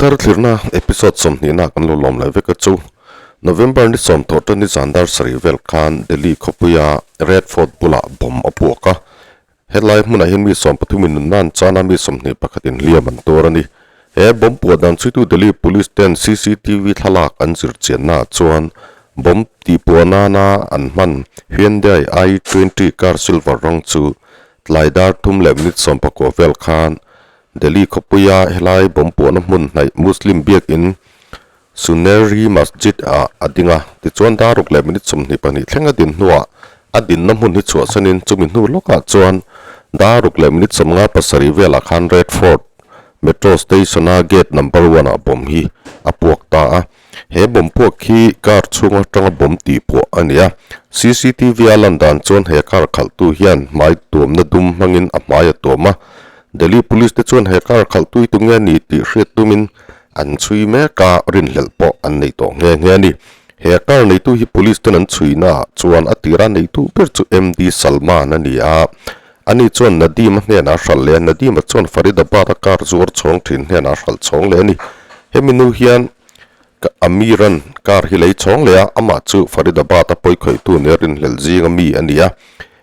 Thuthar thlirna episode sawmhnihna kan lo lawm leh vek a chu. November ni sawmthawh tan ni zan dar sarih vel khan Delhi khawpuia Red Fort bulah bomb a puak a. Helai hmunah hian mi sawmpathumin nunna an chan a, mi sawmhnih pakhatin hliam an tuar a ni. He bomb puah dan chhuitu Delhi Police ten cctv thlalak an zir chiannaah chuan bomb tihpuah nana an hman Hyundai i twenty car silver rawng chu tlai dar thum leh minute sawmpakua vel khan Delhi khawpuia helai bomb puahna hmun hnaih Muslim biakin Sunehri Masjid ah a ding a, tichuan dar ruk leh minute 22 thleng a din hnuah a dinna hmun hi chhuahsanin chumi hnu lawkah chuan dar ruk leh minute 57 velah khan Red Fort Metro Station-a gate number one ah bomb hi a puak ta a. He bomb puak hi car chhung atanga bomb tih puah a ni a, CCTV a lan dan chuan he car khalhtu hian hmai tuamna dum hmangin a hmai a tuam a, Delhi Police te chuan he car khalhtu hi tunge a ni tih hriat tumin An chhui mek a, rinhlelh pawh an nei tawh nghe nghe a ni. He car neitu hi police ten an chhuina ah chuan a tira neitu ber chu MD Salman a ni a. Ani chuan Nadeem-a hnenah a hralh leh a, Nadeem-a chuan Faridabad a car zuar chhawng thin hnenah a hralh chhawng leh a ni. Hemi nu hian Amiran car hi lei chhawng leh a, amah chu Faridabad a pawikhawihtu nia rinhlelh zinga mi a ni a.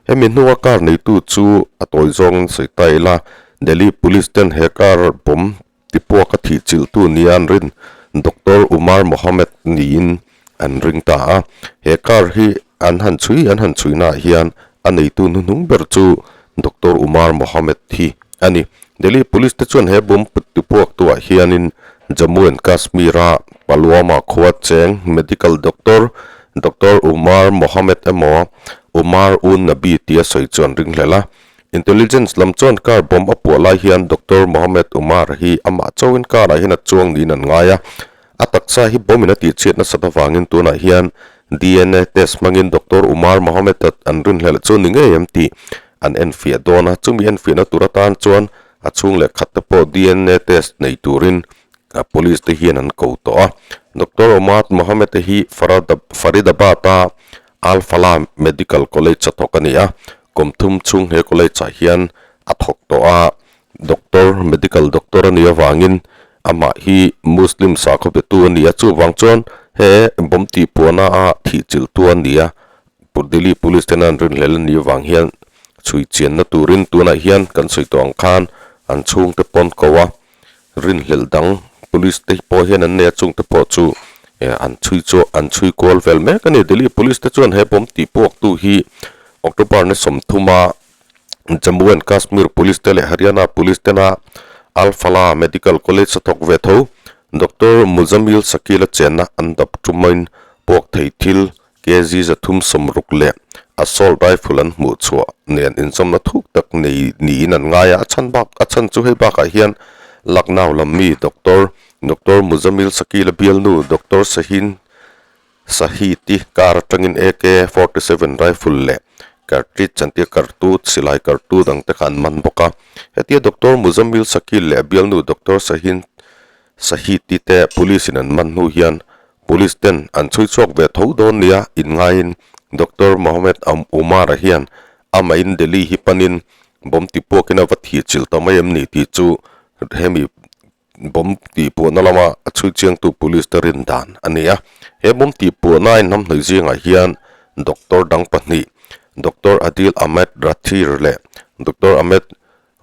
Hemi hnua car neitu chu a tawi zawngin sawi ta ila, Delhi police ten he car bomb Tipuaka thih chilhtu nia an rin Doctor Umar Mohammed niin an ring ta a. He car hi an han chhui an han chhuinaah hian a neitu hnuhnung ber chu Doctor Umar Mohammed hi a ni. Delhi Police te chuan he bomb tipuaktuah hianin Jammu and Kashmir-a Pulwama khua cheng medical doctor Doctor Umar Mohammed emaw Umar Un Nabi tia sawi chu an ring hlel a. Intelligence lam chuan car bomb a puah lai hian Doctor Mohammed Umar hi amah chauhin car ah hian a chuang niin an ngai a. A taksa hi bomb in a tihchhiat nasat avangin tunah hian dna test hmangin Doctor Umar Mohammed a an rinhlelh chu ni ngei em tih an enfiah dawn a. Chumi enfiahna tur atan chuan a chhung leh khat te pawh dna test nei turin police te hian an ko tawh a. Doctor Umar Mohammed a hi Faridabad a Al Falah Medical College a thawk a ni a. Kum thum chhung he college ah hian a thawk tawh a, doctor, medical doctor a nih avangin amah hi Muslim sakhaw betu a ni a, chuvang chuan he bomb tihpuahna a thih chilh tu a ni a, Delhi police ten an rinhlel a nih avang hian chhui chianna turin tunah hian kan sawi tawh ang khan an chhungte pawn ko a, rinhlelh dang police te pawh hian an nei a, chungte pawh chu an chhui chu an chhui kual vel mek a ni. Delhi police te chuan he bomb tihpuaktu hi October ni sawmthuma Jammu and Kashmir police te leh Haryana police tena Al Falah Medical College a thawk ve tho. Doctor Muzamil Shakil a chenna an dap tumin puak thei thil kg 360 leh assault rifle an hmuh chhuah nen inzawmna thuk tak nei niin an ngai a, a chhan bak a chhan chu hei bakah hian Lucknow lam mi Doctor Doctor Muzamil Shakil a bialnu Doctor Shahin Sahiti car atangin AK 47 rifle leh cartridge an tia kartut silai kartut ang te kha an man bawk a, hetia Doctor Muzamil Shakil leh a bialnu Doctor Shahin Sahiti te police in an man hnu hian Police ten an chhui chhuak ve tho dawn nia inngaiin Doctor Mohammed Umar-a hian amahin Delhi hi panin bomb tipuakin a va thih chilh ta mai em ni tih chu hemi bomb tihpuahna lama a chhui chiangtu police te rin dan a ni a. He bomb tihpuahna a inhnamhnawih zingah hian doctor dang pahnih Doctor Adil Ahmed Rathir leh Doctor Ahmed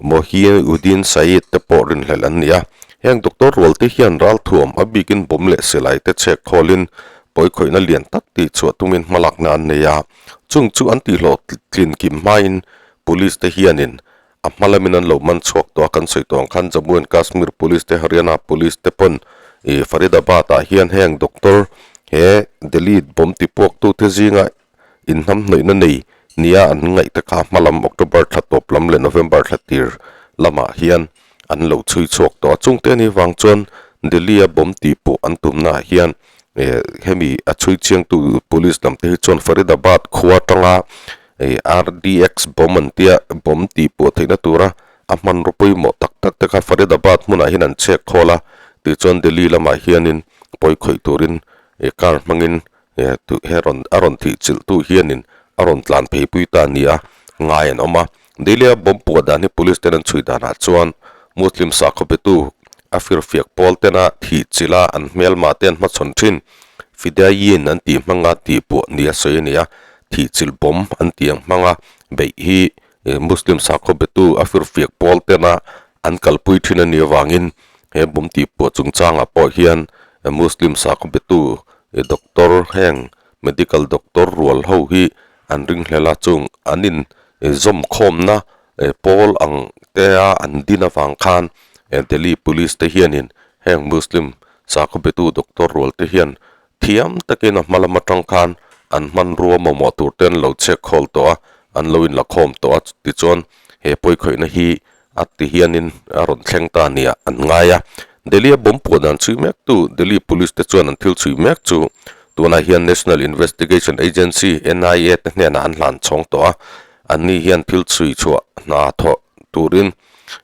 Mohiuddin Saeed te pawh rinhlelh an ni a, heng doctor rual te hian ralthuam a bikin bomb leh silai te chhek khawlin pawikhawihna lian tak tih chhuah tumin hmalakna an nei a, chung chu an tihhlawh tlin kim hmain police te hianin a hma lamin an lo man chhuak tawh a, kan sawi tawh ang khan Jammu and Kashmir police te Haryana police te pawn ih Faridabad ah hian heng doctor he Delhi bomb tipuaktu te zinga inhnamhnawihna nei nia an ngaih te kha hma lam October thla tawp lam leh November thla tir lamah hian an lo chhui chhuak tawh a. Chungte anih vang chuan Delhi a bomb tih pawh an tumnaah hian eh hemi a chhui chiangtu police lam te hi chuan Faridabad khua atanga eh RDX bomb an tia bomb tih pawh theihna tura a hmanraw pawimawh tak tak te kha Faridabad hmunah hian an chhek khawl a, tichuan Delhi lamah hianin pawi khawih turin eh car hmangin He tu he rawn a rawn thih chilh tu hianin a rawn tlan phei pui ta a ni a, ngai an awm a. Delhi-a bomb puah dan hi police ten an chhui danah chuan Muslim sakhaw betu a firfiak pawl tena thih chilh a an hmelma te an hmachhawn thin. Fidaiyin an tih hmanga tih puah nia sawi a ni a, thih chilh bomb an tih ang hmanga beih hi Muslim sakhaw betu a firfiak pawl tena an kalpui thin a nih avangin he bomb tih puah chungchangah pawh hian Muslim sakhaw betu doctor heng medical doctor rual ho hi an ringhlel a, chung an in zawmkhawmna pawl ang te a an din avang khan Delhi police te hianin heng Muslim sakhaw betu doctor rual te hian thiam takin a hma lam atang khan an hmanrua mamawh tur te an lo chhek khawl tawh a, an lo inlakhawm tawh a, tichuan he pawikhawihna hi a ti hianin a rawn thleng ta nia an ngai a. Delhi-a bomb puah dan chhui mek tu Delhi Police te chuan an thil chhui mek chu tunah hian National Investigation Agency, NIA, te hnenah an hlan chhawng tawh a, anni hian thil chhui chhuah hna thawh turin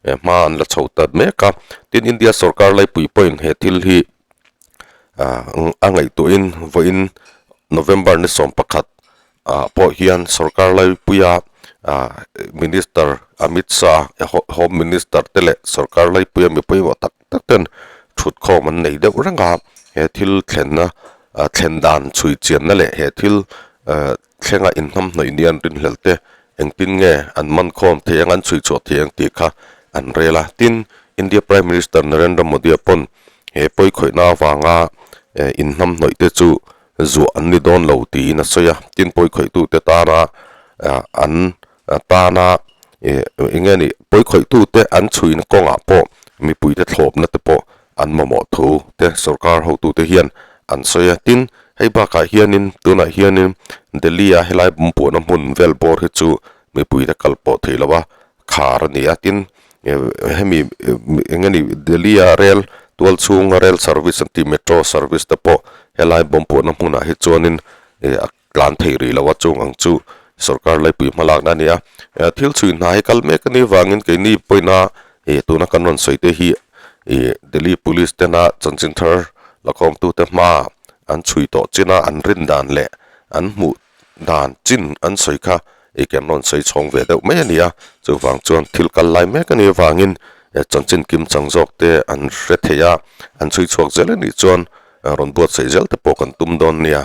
hma an la chho ta mek a. Tin, India sorkar laipui pawhin he thil hi a ngaihtuahin vawiin November ni 11 ah pawh hian sorkar laipuia Minister Amit Shah Home Minister te leh sorkar laipuia mi pawimawh tak tak ten thutkhawm an nei deuh reng a, he thil thlenna thlen dan chhui chianna leh he thil thlenga inhnamhnawih ni an rinhlelh te engtin nge an mankhawm thei ang an chhui chhuah thei ang tih kha an rel a. Tin, India Prime Minister Narendra Modi-a pawn he pawikhawihna avanga inhnamhnawih te chu zuah an ni dawn lo tiin a sawi a. Tin, pawikhawihtute tana an tana eng nge ni pawikhawihtute an chhuina kawngah pawh mipuite thlawpna te pawh an mamawh thu te sorkar hotute hian an sawi a. Tin, hei bakah hianin tunah hianin Delhi-a helai bumpuahna hmun vel bawr hi chu mipuite kal pawh thei lo a, khar a ni a. Tin, hemi eng nge ni Delhi-a rel tual chhunga rel service an tih metro service te pawh helai bumpuahna hmunah hi chuanin a tlan thei rih lo a, chung ang chu sorkar laipui hmalakna a ni a. Thil chhui hna hi kal mek a nih vangin keini pawina ih tuna kan rawn sawi te hi ih Delhi Police tena chanchin thar lakhawmtute hma an chhui tawh chin a, an rin dan leh an hmuh dan chin an sawi kha ih kan rawn sawi chhawng ve deuh mai a ni a, chuvang chuan thil kal lai mek a nih avangin chanchin kim chang zawk te an hre thei a, an chhui chhuak zel a nih chuan rawn buatsaih zel te pawh kan tum dawn nia.